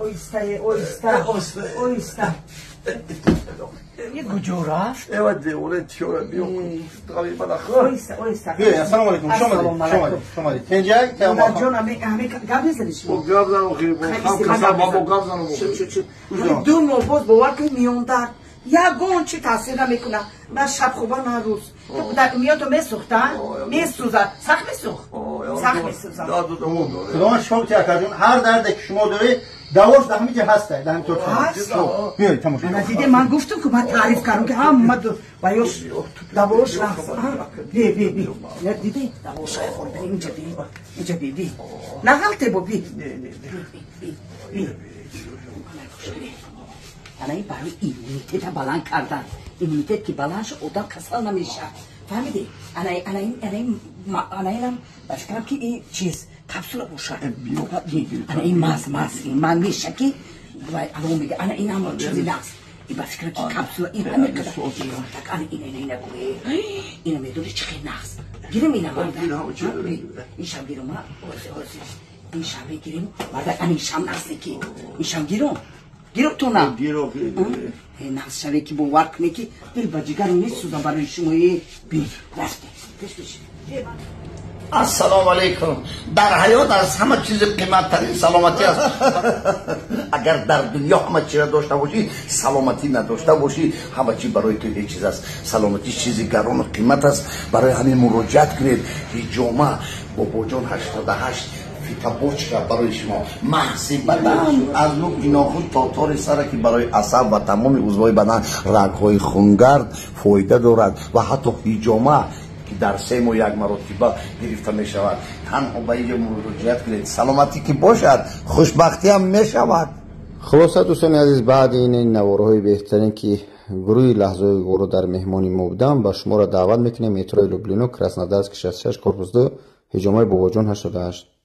Оҳиста, оҳиста, оҳиста. Куҷо рафт? Эва, девона тиёра, биё, оҳиста, оҳиста. Ассалому алайкум, шумо шумо тенҷай? Ҷон, ҳаме гап мезанӣ шумо? Гап занам, бо гап занам. 2 моҳ боз, бовар кунед, миёндард ягон чи таъсир намекунад, на шаб хуба, на рӯз. Миёнто месӯхта, месӯзад, сахт месӯхт, сахт месӯзад. Худованд шифо бите, акаҷон. Ҳар дарде ки шумо доред, давош дар ҳамин ҷа ҳаста, дар ҳамин торт. Биёед, тамошо. Диде, ман гуфтам, ки ман таъриф кардам, ки ҳама ва ё давош. Би, би, би, диди, давош инҷа, би, инҷа, би, би, нағалте бо, би, би. Ана, ин барои иммунитета баланд кардан. Иммунитет ки баланд шуд, одам касал намешавад, фаҳмидӣ? Ана, инам ба фикрам, ки ин чиз капсула бошад. Ана, ин маз ман меша, ки ало мега. Ана, ин ҳама чизи нақс. Ба фикрам, ки капсула ин ҳаме қадар. Ана, ина, ина, ина, ина медони, чӣ хел нақс гирим. Ина, ин шам гирим, ин шам мегирим, мардак. Ана, ин шам нақсе, ки ин шам гиром, гиром тона нақс шаве, ки бовар кунед, ки дил ба ҷигару месӯзам барои шумо. Би, рафте, пеш, пеш. Ассалому алайкум. Дар ҳаёт аз ҳама чизи қиматтарин саломатӣ аст. Агар дар дунё ҳама чизро дошта бошӣ, саломатӣ надошта бошӣ, ҳама чи барои ту ҳеҷ чиз аст. Саломатӣ чизи гарону қимат аст. Барои ҳамин муроҷиат кунед. Ҳиҷома Бобоҷон 88, фитобочка барои шумо, маҳзи бадан аз нуки нохун то тори сара, ки барои асаб ва тамоми узвҳои бадан, рагҳои хунгард фоида дорад ва ҳатто ҳиҷома, ки дар 3 моҳ як маротиба гирифта мешавад. Танҳо ба инҷо муроҷиат кунед. Саломатӣ ки бошад, хушбахтиам мешавад. Хулоса, дӯстони азиз, баъди ин наворҳои беҳтарин, ки гурӯҳи Лаҳзаҳои гуворо дар меҳмони мо будам, ба шуморо даъват мекунем: метрои Люблино, Краснодарский 66, корпус 2, ҳиҷомаи Бобоҷон 88.